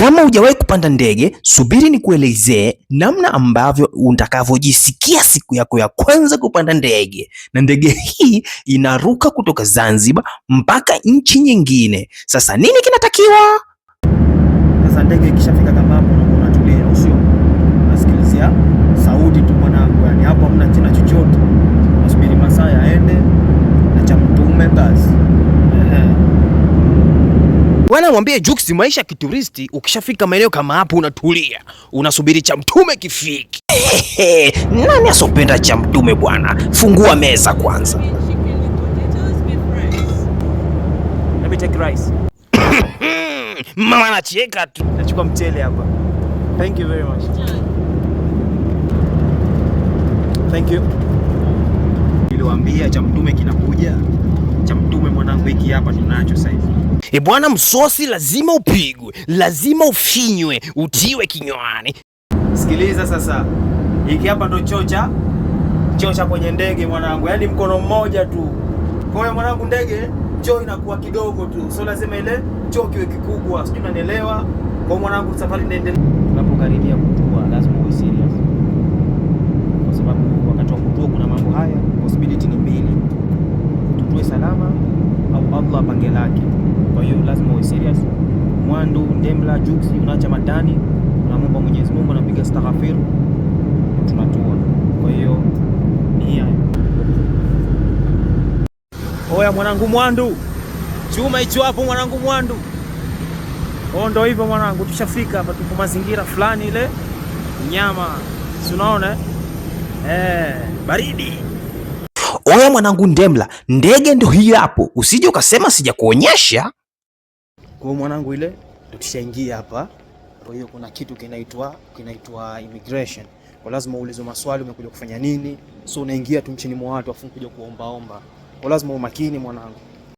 Kama hujawahi kupanda ndege, subiri nikuelezee namna ambavyo utakavyojisikia siku yako ya kwanza kupanda ndege. Na ndege hii inaruka kutoka Zanzibar mpaka nchi nyingine. Sasa nini kinatakiwa? Sasa ndege ikishafika kama hapo, unakuwa unatulia, au sio? Unasikilizia sauti tu mwanangu, yani hapo hamna tena chochote, unasubiri masaa yaende na cha mtume basi. Ehe. Bwana mwambie Jux, maisha ya kituristi, ukishafika maeneo kama hapo unatulia, unasubiri cha mtume kifike. Nani asopenda cha mtume bwana? Fungua meza kwanza. Chicken with potatoes, beef rice. Let me take rice. Mama anacheka tu. Nachukua mchele hapa. Thank you very much. Thank you. Niliwaambia cha mtume kinakuja. Cha mtume mwanangu, hiki hapa tunacho sasa hivi. E bwana, msosi lazima upigwe, lazima ufinywe, utiwe kinywani. Sikiliza sasa, hiki hapa ndo choo cha kwenye ndege mwanangu, yaani mkono mmoja tu. Kwa hiyo mwanangu, ndege choo inakuwa kidogo tu, so lazima ile choo kiwe kikubwa, sijui unanielewa? Kwa hiyo mwanangu, safari inaendelea. Tunapokaribia kutua lazima uwe serious, kwa sababu wakati wa kutua kuna mambo haya, possibility ni mbili, tutue salama au Allah apange lake. Kwa hiyo lazima uwe serious. Mwandu, Ndemla, Juksi, unaacha matani, unamwomba Mwenyezi Mungu, unapiga astaghfir, tunatua. Kwa hiyo ni hayo. Oya mwanangu Mwandu, chuma hicho hapo mwanangu Mwandu. Oh, ndo hivyo mwanangu, tushafika hapa, tupo mazingira fulani ile nyama, si unaona eh? Eh, baridi. Oya mwanangu Ndemla, ndege ndo hii hapo, usije ukasema sijakuonyesha. Kwa hiyo mwanangu, ile ndo tushaingia hapa. Kwa hiyo kuna kitu kinaitwa immigration. Kwa lazima uulizwe maswali, umekuja kufanya nini? So unaingia tu nchini mwa watu afu kuja kuombaomba. Kwa lazima umakini mwanangu.